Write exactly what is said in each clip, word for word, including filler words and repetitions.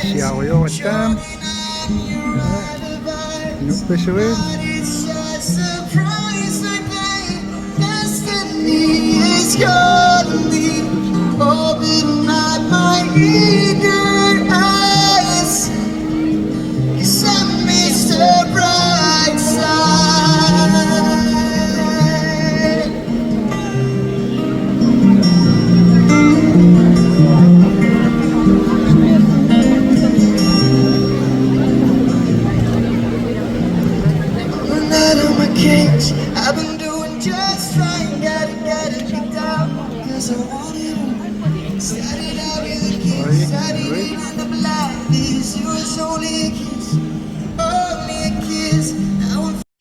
Siarujoratta. Nuppasui.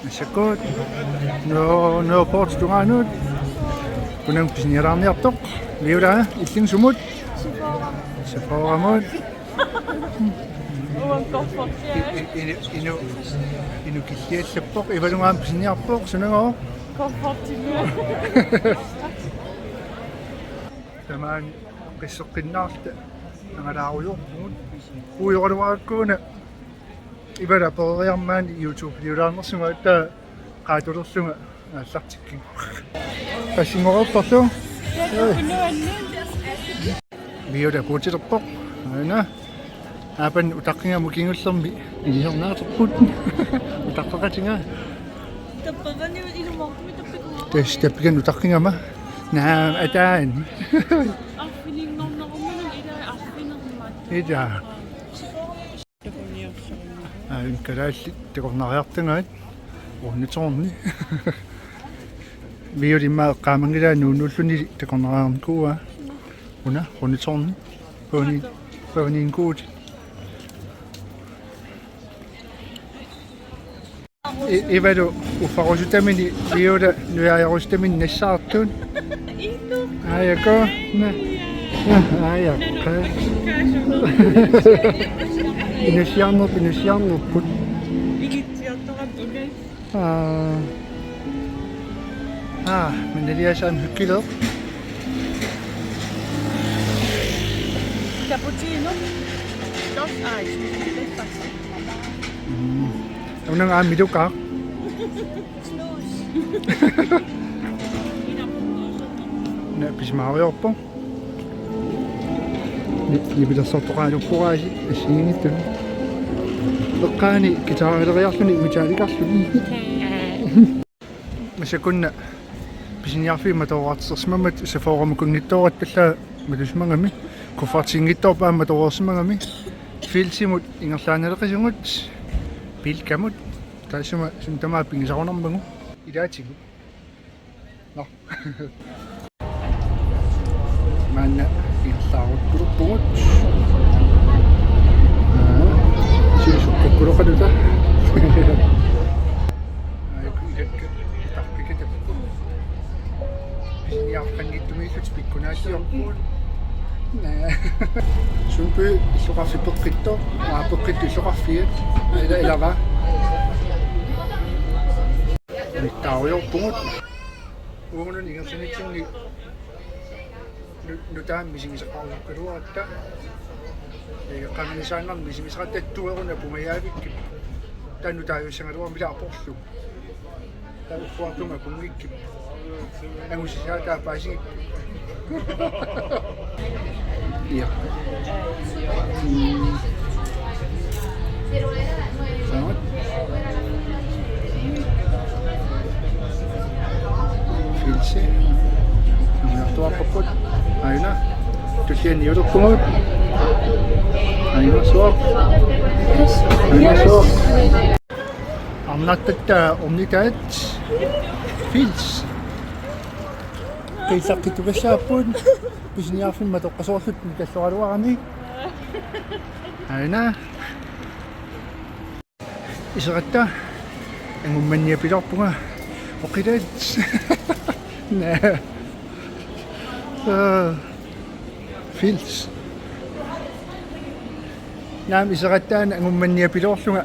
Massakkut Nørre-, Nørreport tungaanut. Una pisinialaarniartoq. Viola, illit sumut? Sefora. Seforamut. Uanga Kuffertia. I-, i-, inu-, inu-, inuk killiallappoq. Ivalu aamma pisiniarpoq, sunagooq? Kuffertia. Tamaani qisseqqinnaarluta angalaarujoorpugut. Ujoraluarakkuuna Ivalu peroriarmat YouTube-liulaarnersunga aatsaat qaatulerlunga aallartikkiga. Qassinngorartorlu. Viola puutilerpoq. Aana. Aappaa utaqqigama kingullermi ilisarnaaterput. Utaqqeqatiga. Tappavani ilumoortumi tappikuuara. Tassa tappikan utaqqigama. Naa, ataan. Arfininngornerummanun ilaa arfinermat. Ilaa. Aa, kalaallit takornariartagaat. Rundetårni. Viola immaqa eqqaamanngilaa nuunnuulluni takornariarnikuuaa. Una, rundetårni. Poni, poni en god. I-, Ivalu uffarusutaminik, Viola nujaajorusutaminik nassaartut. Aajuku, na. Na, aajuku. Inussiarnerput, inussiarnerput. Aa. Aa, men det er sådan hyggeligt. Cappuccino. Dos ice. Mm. Una aamma milukaaq. Naa, pisimaarujoorpoq. Ni-, nipilersortoqaluarpoq aasiit assigiinngitsunik. Eqqaani guitarileriarluni Metallicarluni. Massakkut una pisiniarfiit matoorartersimammat Seforamukunngitsooratta allaat matusimagami, kuffertiinngitsoorput aamma matoorarsimagami, Fielsimut ingerlaannaleqisugut, Bilkamut, taassuma suna tamaat pigisarunarmagu, ilaatigut. Nå. Maanna ingerlaarukkuluppugut. Aa, siusukkukkuluqaluta. Aa, ilakka, tarpikatappu. Pisiniarfimmiittumiilluta pikkunaatiorput. Naa. Sundby illoqarfik peqqittoq. Aa, peqqittoq illoqarfiit. Ila, ilava. Nittaarujoorpugut. Uunga ingerlanitsinni nu-, nutaamik misigisaqarukkaluaratta. Ee, qanganisaannarnik misigisaqarutta tueruna pumajaavikkip. Taanna nutaajussagaluarami ila aporlugu. Taanna uffuartunga kunngikkip. Angusisaataa paasigik. Ja. Mm. Samat. Fielsi. Nujartuarpapput. Aina. Tullianiulerpugut. Aina suaq. Aina suaq. Arnartatta ornitaat. Fiels. Qiissaqqittukassaapput. Pisiniarfimmi matoqqasoorluta nikalluaraluarami. Aina. Iseratta. Angummanniapiloorpunga. Oqilaat. Naa. Aa. Fiels. Naamik, iserattaana angummanniapiloorlunga.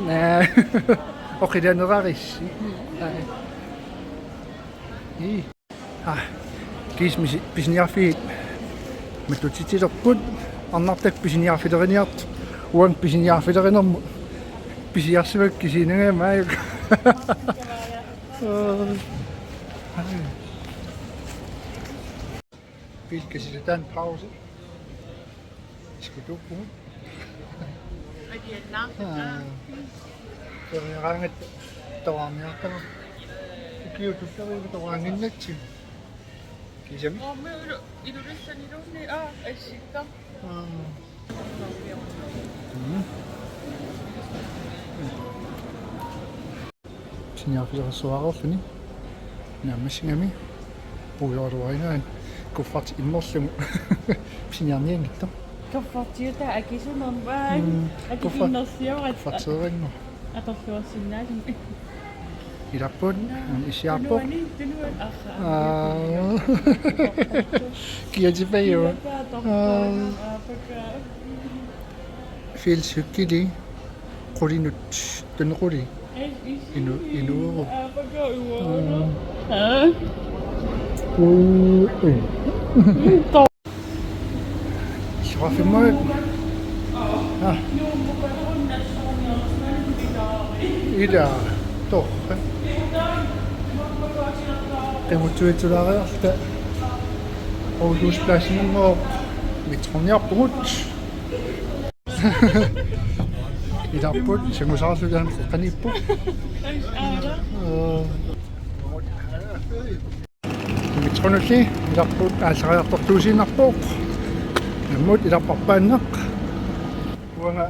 Naa. Oqilaanerarisi. Aa. Ii. Aa, kiisami pisiniarfiit Matutitsilerput arnartak pisiniarfileriniartut, uanga pisiniarfilerinermut pisiarsimapput kisiinagaajuk. Bilka silataani pause. Iskutuuppugut. Aa. Toriaraangat toraarniartama. Ukiut tuttavik toraannginnatsigit. Kisami? Aa, me ilu-, ilulissanilunni, aa, assikka. Aa. Mm. Pisiniarfilersuareerluni. Naammassigami. Puiorluarinaat kufferti immerlugu. Pisiniarnianngitsoq. Kuffertiutaa akisunermut. Mm, kuffert-, akikinnersiuaat. Kufferteerannguaq. Atorluarsinnaalluni. Ilarput, issiarpoq. Tunuani, tunuani, aha. Aa. Kia tilbage. Aa. Aa, pakka. Feel hyggelig. Qulinut, den quli. Inu-, inuuvoq. Aa, pakka uanga. Aa. Aa. Uu, uu. Suafimmut. Aa. Ila, torra. Qimuttuitsulaariarta. Rådhuspladsinngoq mitronniarpugut. Ilarput, sangusaarlutaan qaniippoq. Aa. Mitronulli ilarput aallariartortuusiinnarpoq. Ammut ilarparpaanneq. Uanga.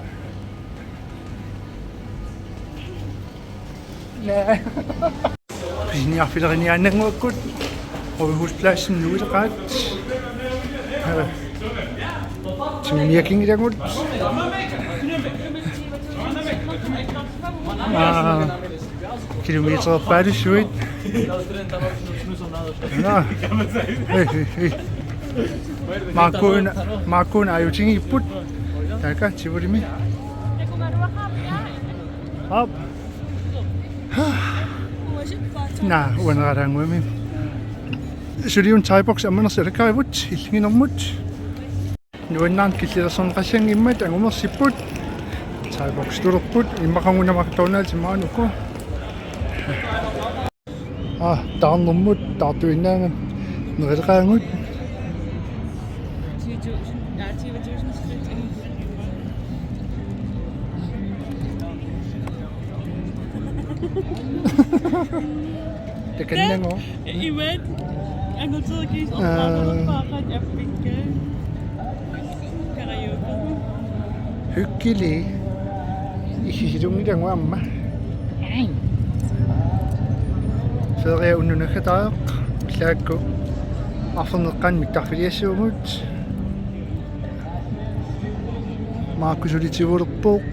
Pisiniarfileriniaannannguakkut Rådhuspladsinnut nuileqaat. Ee, tigumiakinngilagut. Aa, kilometererpaalussuit. Nå. Hej, hej, hej. Markuun, Markuun aajutigiipput. Taakku Tivolimi. Aap. Naa, uaneralaannguami. Suli una Thai-boks ammanersoq ilakkarivut, illinginermut. Nuannaarnaq killilersorneqassanngimmat angumersipput. Thai-boks tulerput, immaqagu una McDonald's maanna uku. Aa, taarnermut, taartuinnaanngilaq, nerileqaagut. Ti tusind, ja, tyve tusind skridt. Takannagu. Imaat. Anguterikis. Aa. Orpaaqat appinkkaa. Karaoke. Hyggelig. Issisilunngilanga aamma. Ferie unnuk naggataq. Ullaakkut arferneq qanoq mittarfiliassuugut. Markus suli Tivolerpoq.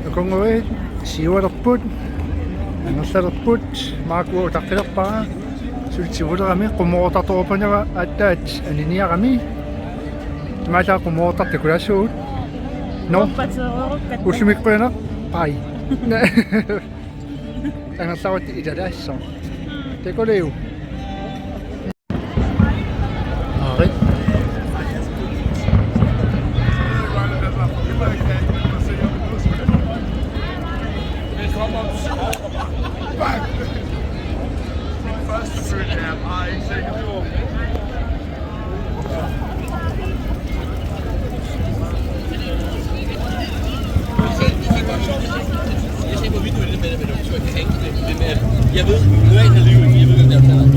Ukua siualerput, angerlalerput, Marku utaqqilerpara, suli Tivolerami, qummoroortartorupanera aatsaat aniniarami, imaallaat qummoroortartut takulaassuugut. Nå. Ullumi qujanaq, bye. Angerlaruit ilalaassaaq. Takuliuk. All right. Jeg ved, nu er jeg i Palau, jeg ved, hvem der er.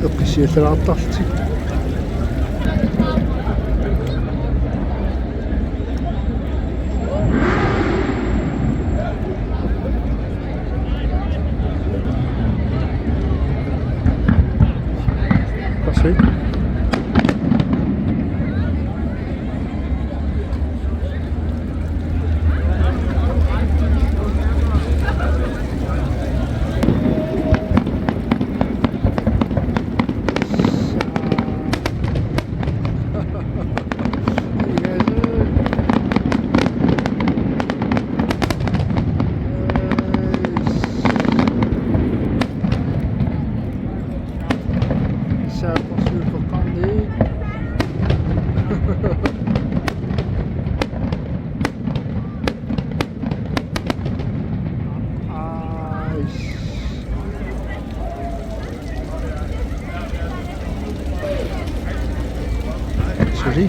Eqqissiallaartarlutik. Qassit. Saapporsuuteqarni. Ais. Sorry.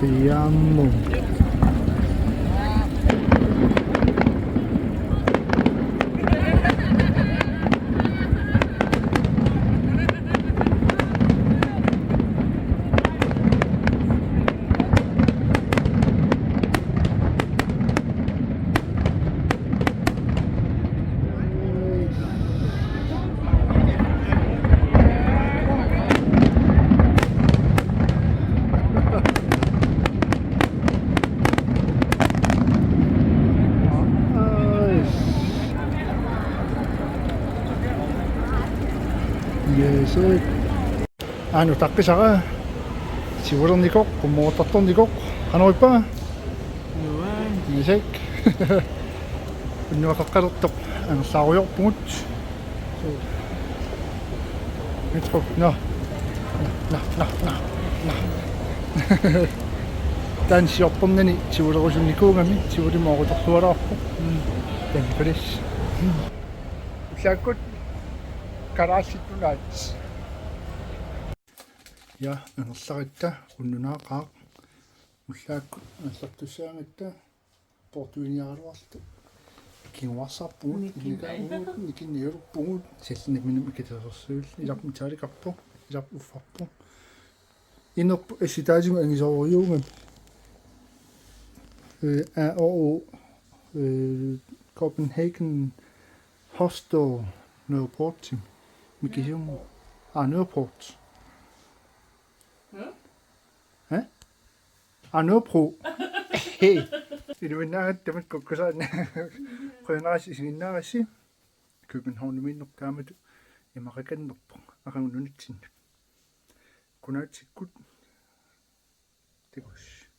Qiammut. Yes, eh. Aana utaqqisara. Siulernikoq, qummoortartornikoq. Qanoq ippa? Nuann'. Yes, eh. Unnuaqaqqalertoq angerlaarujoorpugut. Metro, nå. Nå, nå, nå, nå. Taanna siortornani tiulerusunnikuugami, tiulimoorutorlualaarpoq. Mm. Taanna palis. Ullaakkut Kalaallit Nunaat. Ja, angerlaratta, unnunaaqaaq. Ullaakkut angerlartussaagatta. Poortuiniaraluarluta. Kinguarsarpugut, nikinni-, ilikaavugut, nikinnialerpugut, sallinamminut ikitasersuil, ilarput taalikarpoq, ilarput uffarpoq. Inerput assitaatigut angisoorujussuugami. Øh, er over øh, Copenhagen Hostel Nørreport. Mikä se on? Ah, Nørreport. Nå? Hæ? Ah, Nørrebro. Hey. Iluinnaagatta tamat kukkusaanna. Qujanarsi isiginnaarassi. Københavnimiinneq taamatut imaqakannerpoq aqagu nunatsinnut. Kunaatikkut. Tikus.